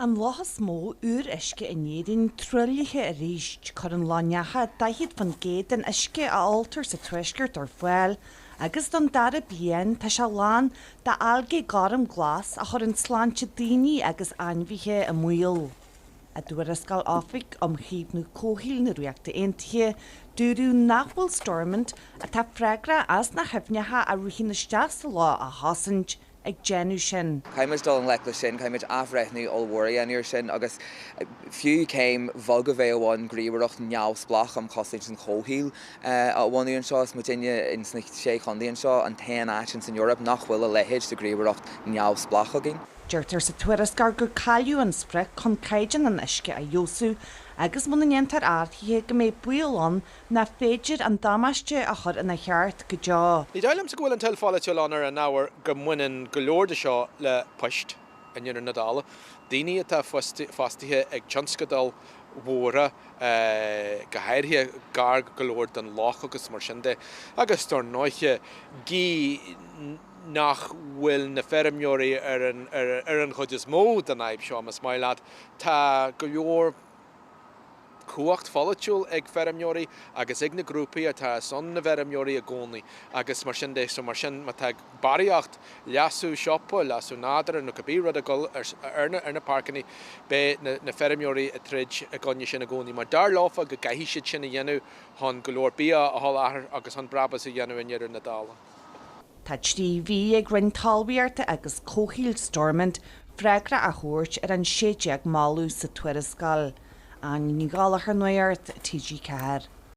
An loch is mó úr-uisce in Éirinn truaillithe arís, cuireann Loch Neacha 40% den uisce a óltar sa Tuaisceart ar fáil agus don dara bliain tá sé lán d'algae gorm glas a chuireann sláinte daoine agus ainmhithe i mbaol. I dtuarascáil Oifig um Chaomhnú Comhshaoil na Ríochta Aontaithe, dúradh nach bhfuil Stormont, atá freagrach as na haibhneacha a ritheann isteach sa loch a chosaint, ag déanamh sin. Caithfidh muid dul i ngleic leis sin, caithfidh muid athbhreithniú ollmhór a dhéanamh air sin agus fiú céim bheag a bheadh ann gníomhaireacht neamhspleách um chosaint an chomhshaoil a bhunú anseo. Is muidinne ins na Sé Chontae anseo an t-aon áit ins an Eoraip nach bhfuil a leithéid de ghníomhaireacht neamhspleách againn. Deirtear sa tuarascáil gur cailleadh an sprioc chun caighdeán an uisce a fheabhsú agus muna ndéantar athruithe go mbeidh baol ann nach féidir an damáiste a chur ina cheart go deo. Ní dóigh liomsa go bhfuil an toil pholaitiúil ann ar an ábhar go mbaineann go leor de seo le poist i ndeireadh na dála, daoine atá fostaithe ag tionscadail mhóra, go háirithe gar go leor don loch agus mar sin de. Agus dar ndóiche, gidh nach bhfuil na feirmeoirí ar an chuid is mó den fhadhb seo, más maith leat, tá go leor. cumhacht pholaitiúil ag feirmeoirí agus ag na grúpaí atá ar son na bhfeirmeoirí i gcónaí agus mar sin de. So mar sin má tá barraíocht leasú siopa, leasú nádúrtha nó cibé rud ag dul ar na páirceanna, beidh na feirmeoirí ag troid i gcoinne sin i gcónaí mar dar leofa go gcaithfidh siad sin a dhéanamh chun go leor bia a sholáthar agus chun brabús a dhéanamh i ndeireadh na dála. Tá 3 mhí ag Roinn Talmhaíochta agus Comhshaoil Stormont freagra a thabhairt ar an 16 moladh sa tuarascáil. Áine Ní Ghallchóir, Nuacht TG4.